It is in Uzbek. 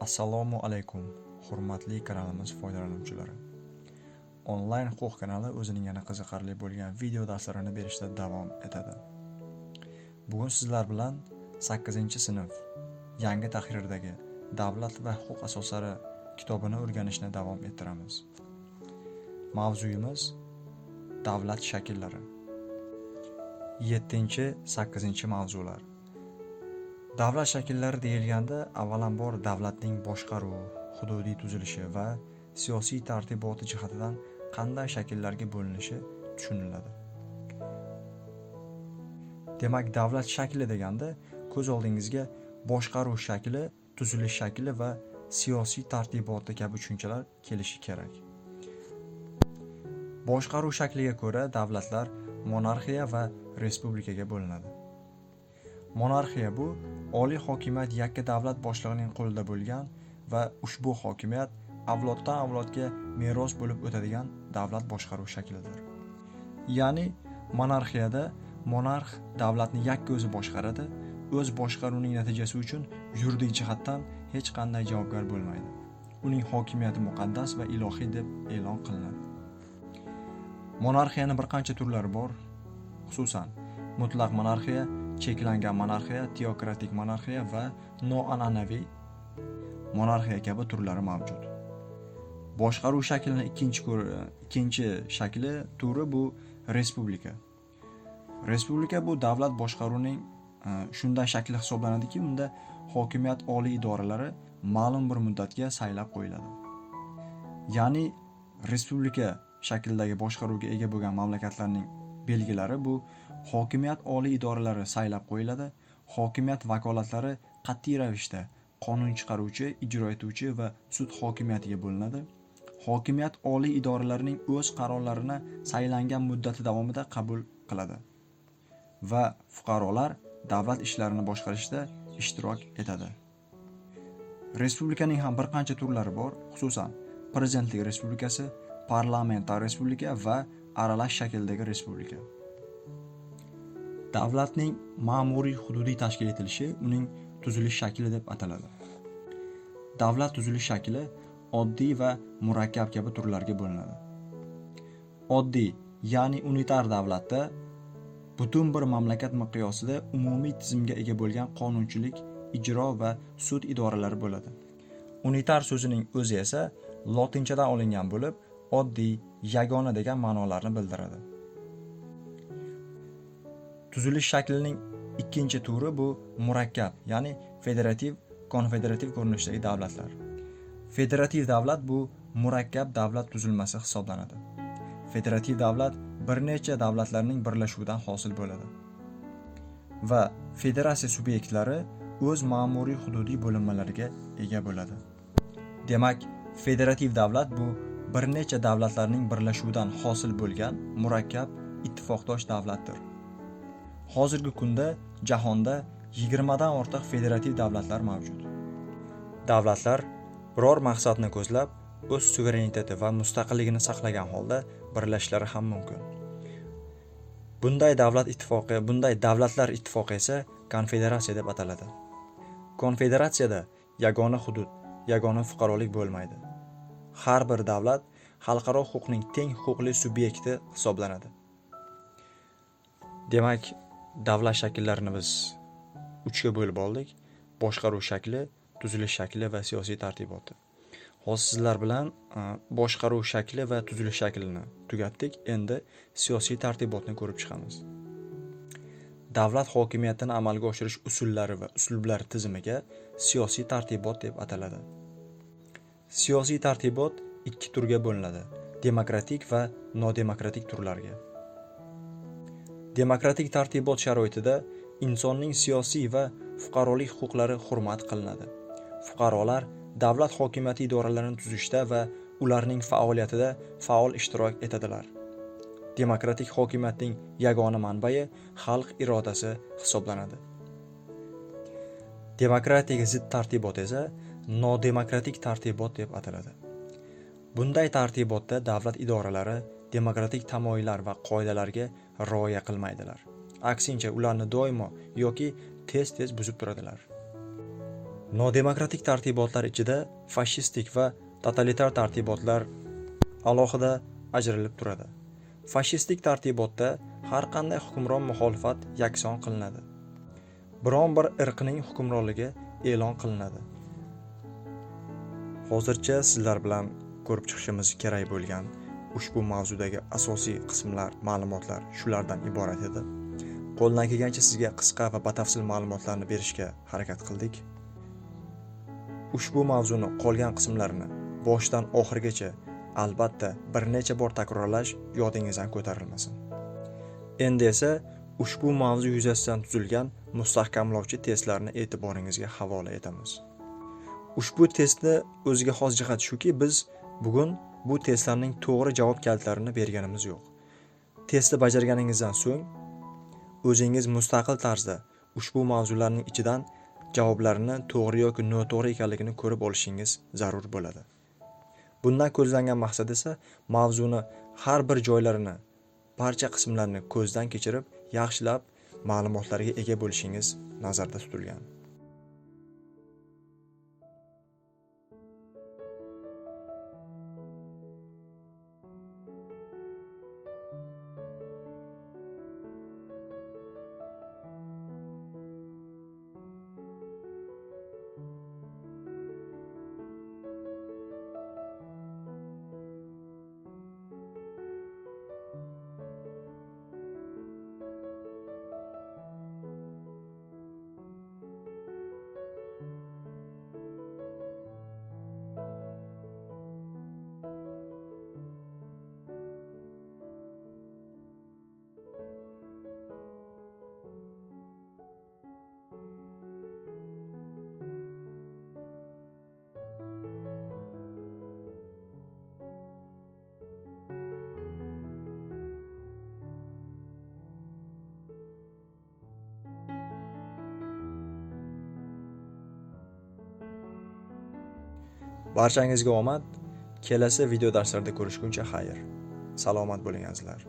Assalomu alaykum, hurmatli kanalimiz foydalanuvchilari. Onlayn huquq kanali o'zining yana qiziqarli bo'lgan video darslarini berishda davom etadi. Bugun sizlar bilan 8-sinf yangi tahrirdagi Davlat va huquq asoslari kitobini o'rganishni davom ettiramiz. Mavzuyimiz davlat shakllari. 7-8 mavzular. Davlat shakllari deyilganda avvalambor davlatning boshqaruv, hududiy tuzilishi va siyosiy tartiboti jihatidan qanday shakllarga bo'linishi tushuniladi. Demak, davlat shakli deganda ko'z oldingizga boshqaruv shakli, tuzilish shakli va siyosiy tartiboti kabi tushunchalar kelishi kerak. Boshqaruv shakliga ko'ra davlatlar monarxiya va respublikaga bo'linadi. Monarxiya bu oliy hokimiyat yakka davlat boshlig'ining qo'lida bo'lgan va ushbu hokimiyat avloddan avlodga meros bo'lib o'tadigan davlat boshqaruv shaklidir. Ya'ni monarxiyada monarx davlatni yakka o'zi boshqaradi, o'z boshqaruvining natijasi uchun yuridik jihatdan hech qanday javobgar bo'lmaydi. Uning hokimiyati muqaddas va ilohiy deb e'lon qilinadi. Monarxiyaning bir qancha turlari bor, xususan mutlaq monarxiya, cheklangan monarxiya, teokratik monarxiya va noan'anaviy monarxiya kabi turlari mavjud. Boshqaruv shaklining ikkinchi shakli turi bu respublika. Respublika bu davlat boshqaruvining shunday shakli hisoblanadiki, unda hokimiyat oliy idoralari ma'lum bir muddatga saylab qo'yiladi. Ya'ni respublika shaklidagi boshqaruvga ega bo'lgan mamlakatlarning belgilari bu hokimiyat oliy idoralari saylab qo'yiladi, hokimiyat vakolatlari qat'iy ravishda qonun chiqaruvchi, ijro etuvchi va sud hokimiyatiga bo'linadi. Hokimiyat oliy idoralarining o'z qarorlarini saylangan muddati davomida qabul qiladi va fuqarolar davlat ishlarini boshqarishda ishtirok etadi. Respublikaning ham bir qancha turlari bor, xususan prezidentlik respublikasi, parlamentar respublika va aralash shakldagi respublika. Davlatning ma'muriy hududiy tashkil etilishi uning tuzilish shakli deb ataladi. Davlat tuzilish shakli oddiy va murakkab kabi turlarga bo'linadi. Oddiy, ya'ni unitar davlatda butun bir mamlakat miqyosida umumiy tizimga ega bo'lgan qonunchilik, ijro va sud idoralari bo'ladi. Unitar so'zining o'zi esa lotinchadan olingan bo'lib, oddiy, yagona degan ma'nolarni bildiradi. Tuzilish shaklining ikkinchi turi bu murakkab, ya'ni federativ, konfederativ ko'rinishdagi davlatlar. Federativ davlat bu murakkab davlat tuzilmasi hisoblanadi. Federativ davlat bir necha davlatlarning birlashuvidan hosil bo'ladi va federatsiya subyektlari o'z ma'muriy hududiy bo'linmalariga ega bo'ladi. Demak, federativ davlat bu bir necha davlatlarning birlashuvidan hosil bo'lgan murakkab ittifoqdosh davlatdir. Hozirgi kunda jahonda 20 dan ortiq federativ davlatlar mavjud. Davlatlar biror maqsadni ko'zlab, o'z suvereniteti va mustaqilligini saqlagan holda birlashishlari ham mumkin. Bunday davlat ittifoqi, bunday davlatlar ittifoqi esa konfederatsiya deb ataladi. Konfederatsiyada yagona hudud, yagona fuqarolik bo'lmaydi. Har bir davlat xalqaro huquqning teng huquqli subyekti hisoblanadi. Demak, davlat shaklarini biz 3 ga bo'lib oldik: boshqaruv shakli, tuzilish shakli va siyosiy tartiboti. Hozir sizlar bilan boshqaruv shakli va tuzilish shaklini tugatdik. Endi siyosiy tartibotni ko'rib chiqamiz. Davlat hokimiyatini amalga oshirish usullari va uslublar tizimiga siyosiy tartibot deb ataladi. Siyosiy tartibot ikki turga bo'linadi: demokratik va nodemokratik turlarga. Demokratik tartibot sharoitida insonning siyosiy va fuqarolik huquqlari hurmat qilinadi. Fuqarolar davlat hokimiyati idoralarini tuzishda va ularning faoliyatida faol ishtirok etadilar. Demokratik hokimiyatning yagona manbai xalq irodasi hisoblanadi. Demokratik zid tartibot esa nodemokratik tartibot deb ataladi. Bunday tartibotda davlat idoralari demokratik tamoyillar va qoidalarga rioya qilmaydilar. Aksincha, ularni doimo yoki tez-tez buzib turadilar. Nodemokratik tartibotlar ichida fashistik va totalitar tartibotlar alohida ajralib turadi. Fashistik tartibotda har qanday hukmron muxolifat yakson qilinadi. Biron bir irqning hukmronligi e'lon qilinadi. Hozircha sizlar bilan ko'rib chiqishimiz kerak bo'lgan ushbu mavzudagi asosiy qismlar, ma'lumotlar shulardan iborat edi. Qo'ldan kelgancha sizga qisqa va batafsil ma'lumotlarni berishga harakat qildik. Ushbu mavzuni qolgan qismlarini boshdan oxirigacha albatta bir necha bor takrorlash yodingizdan ko'tarilmasin. Endi esa ushbu mavzu yuzasidan tuzilgan mustahkamlovchi testlarni e'tiboringizga havola etamiz. Ushbu testni o'ziga xos jihati shuki, biz bugun bu testlarning to'g'ri javob kalitlarini berganimiz yo'q. Testni bajarganingizdan so'ng o'zingiz mustaqil tarzda ushbu mavzularning ichidan javoblarni to'g'ri yoki noto'g'ri ekanligini ko'rib olishingiz zarur bo'ladi. Bundan ko'zlangan maqsad esa mavzuni har bir joylarini, barcha qismlarini ko'zdan kechirib, yaxshilab ma'lumotlarga ega bo'lishingiz nazarda tutilgan. Barchangizga omad. Kelasi video darslarda ko'rishguncha xayr. Salomat bo'ling azizlar.